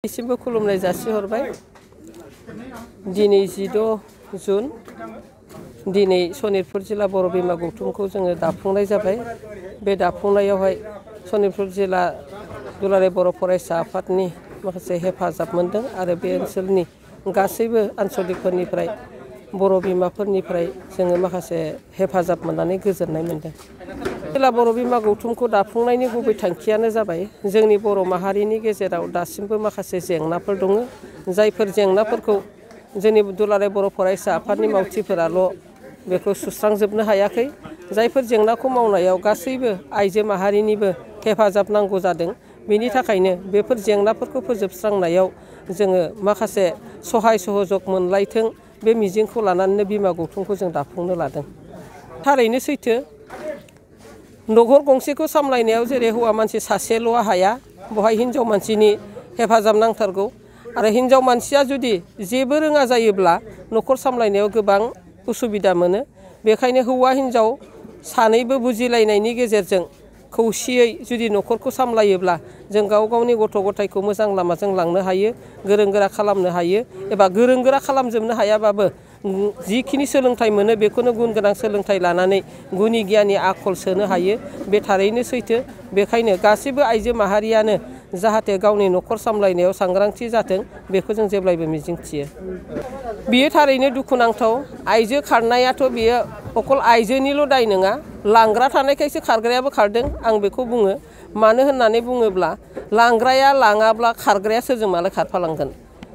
इसिमबो खुलुमनाय जासिहरबाय। दिनै 16 जुन दिनै सनितपुर जिल्ला बर' बिमा गौथुमखौ जोङो दाफुंनाय जाबाय। बे दाफुंनायावहाय सनितपुर जिल्ला दुलाराय बर' फरायसा आफादनि माखासे हेफाजाब मोनदों आरो बे ओनसोलनि गासैबो आनसलिकफोरनिफ्राय बर' बिमाफोरनिफ्राय जोङो माखासे हेफाजाब मोननानै गोजोननाय मोनदों। जिल्ला बर' बिमा गौथुमखौ दाफुंनायनि गुबै थांखियानो जाबाय जोंनि बर' माहारिनि गेजेराव दासिमबो माखासे जेंनाफोर दङ। जायफोर जेंनाफोरखौ जोंनि दुलाराय बर' फरायसा आफादनि मावथिफोराल' बेखौ सुस्रांजोबनो हायाखै। जायफोर जेंनाखौ मावनायाव गासैबो आइजो माहारिनिबो हेफाजाब नांगौ जादों। बेनि थाखायनो बेफोर जेंनाफोरखौ फोजोबस्रांनायाव जोङो माखासे सहाय सहयोग मोनलायथों बे मिजिंखौ लानानैनो बिमा गौथुमखौ जों दाफुंनो लादों। थारैनो सैथो न'खर गंसेखौ सामलायनायाव जेरै हौवा मानसि सासेल' हाया, बहाय हिनजाव मानसिनि हेफाजाब नांथारगौ आरो हिनजाव मानसिया जुदि जेबो रोङा जायोब्ला न'खर सामलायनायाव गोबां उसुबिदा मोनो। बेखायनो हौवा हिनजाव सानैबो बुजिलायनायनि गेजेरजों खौसेयै जुदि न'खरखौ सामलायोब्ला जों गाव गावनि गथ' गथायखौ मोजां लामाजों लांनो हायो, गोरों गोरा खालामनो हायो एबा गोरों गोरा खालामजोबनो हायाबाबो जिखिनि सोलोंथाइ मोनो बेखौनो गुन गोनां सोलोंथाइ लानानै गुनि गियानि आखल सोनो हायो। बे थारैनो सैथो। बेखायनो गासैबो आइजो माहारियानो जाहाथे गावनि न'खर सामलायनायाव सांग्रांथि जाथों बेखौ जों जेब्लायबो मिजिंथियो। बियो थारैनो दुखुनांथाव। आइजो खारनायाथ' बियो अकल आइजोनिल' दाय नङा, लांग्रा थानायखायसो खारग्रायाबो खारदों आं बेखौ बुङो। मानो होननानै बुङोब्ला लांग्राया लाङाब्ला खारग्राया सोरजों मालाय खारफालांगोन।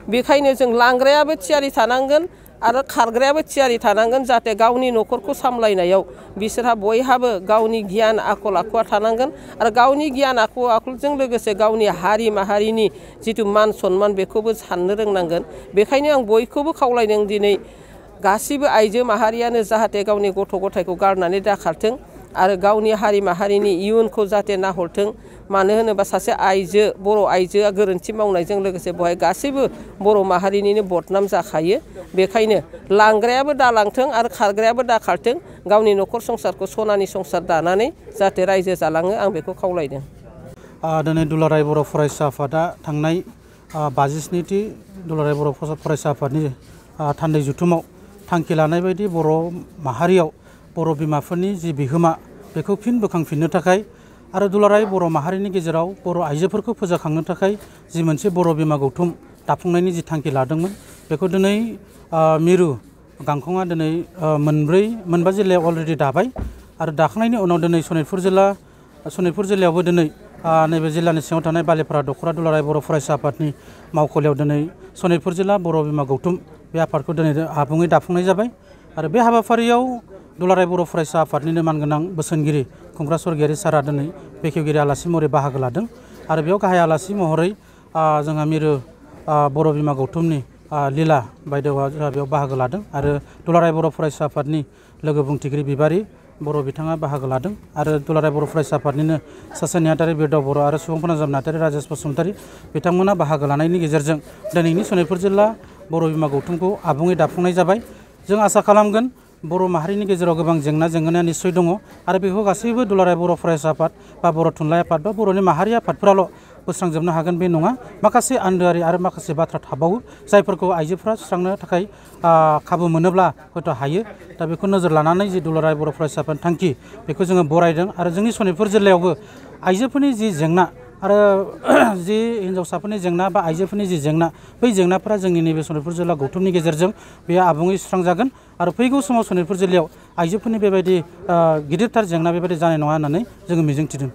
बेखायनो जों लांग्रायाबो थियारि थानांगोन आरो खारग्रायाबो थियारि थानांगोन जाहाथे गावनि न'खरखौ सामलायनायाव बिसोरहा बयहाबो गावनि गियान आखल आखुआ थानांगोन आरो गावनि गियान आखल आखुजों लोगोसे गावनि हारि माहारिनि जिथु मान सन्मान बेखौबो साननो रोंनांगोन। बेखायनो आं बयखौबो खावलायदों दिनै गासिबो आइजो माहारियानो जाहाथे गावनि गथ' गथायखौ गारनानै दाखारथों आरो गावनि हारि माहारिनि इयुनखौ जाहाथे नाहरथों। मानो होनोबा सासे आइजो बर' आइजोआ गोरोन्थि मावनायजों लोगोसे बेवहाय गासैबो बर' माहारिनिनो बदनाम जाखायो। बेखायनो लांग्रायाबो दालांथों आरो खारग्रायाबो दाखारथों, गावनि न'खर संसारखौ सनानि संसार दानानै जाहाथे रायजो जालाङो आं बेखौ खावलायदों। दिनै दुलाराय बर' फरायसा आफादा थांनाय 57थि दुलाराय बर' फरायसा आफादनि थान्दै जथुमाव थांखि लानाय बायदि बर' माहारियाव बर' बिमाफोरनि जि बिहोमा बेखौ फिन बोखांफिननो थाखाय आरो दुलाराय बर' माहारिनि गेजेराव बर' आइजोफोरखौ फोजाखांनो थाखाय जि मोनसे बर' बिमा गौथुम दाफुंनायनि जि थांखि लादोंमोन बेखौ दिनै मिरु गांखंआ दिनै मोनबा जिल्लायाव अलरेडि दाबाय आरो दाखांनायनि उनाव दिनै सनितपुर जिल्लायावबो दिनै नैबे जिल्लानि सिङाव थानाय बालिपारा दख'रा दुलाराय बर' फरायसा आफादनि मावख'लियाव दिनै सनितपुर जिल्ला बर' बिमा गौथुम बे आफादखौ दिनै आबुङै दाफुंनाय जाबाय आरो बे हाबाफारियाव दुलाराय बर' फरायसा आफादनिनो मानगोनां बोसोनगिरि खुंग्रा सरगियारि सारा दिनै बेखेवगिरि आलासि महरै बाहागो लादों आरो बेयाव गाहाय आलासि महरै जोंहा मिरु बर' बिमा गौथुमनि लीला बायदेवआ जोंहा बेयाव बाहागो लादों आरो दुलाराय बर' फरायसा आफादनि लोगो बुंथिगिरि बिबारि बर' बिथाङा बाहागो लादों आरो दुलाराय बर' फरायसा आफादनिनो सासे नेहाथारि बिरदाव बर' आरो सुबुं फोनांजाब नेहाथारि राजेश बसुमतारी बिथांमोना बाहागो लानायनि गेजेरजों दिनैनि सनितपुर जिल्ला बर' बिमा गौथुमखौ आबुङै दाफुंनाय जाबाय। जों आसा खालामगोन बर' माहारिनि गेजेराव गोबां जेंनाया निस्सय दङ आरो बेखौ गासैबो दुलाराय बर' फरायसा आफाद बा बर' थुनलाइ आफाद बा बर'नि माहारि आफादफोराल' बोस्रांजोबनो हागोन बे नङा। माखासे आन्दोआरि आरो माखासे बाथ्रा थाबावो जायफोरखौ आइजोफोरा सुस्रांनो थाखाय खाबु मोनोब्ला हयथ' हायो। दा बेखौ नोजोर लानानै जि दुलाराय बर' फरायसा आफादनि थांखि बेखौ जोङो बरायदों आरो जोंनि सनितपुर जिल्लायावबो आइजोफोरनि जि जेंना आरो जि हिन्जावसाफोरनि जेंना बा आइजोफोरनि जि जेंना बै जेंनाफोरा जोंनि नैबे सनितपुर जिल्ला गौथुमनि गेजेरजों बेयो आबुङै सुस्रांजागोन आरो फैगौ समाव सनितपुर जिल्लायाव आइजोफोरनि बेबायदि गिदिरथार जेंना बेबायदि जानाय नङा होननानै जोङो मिजिंथिदों।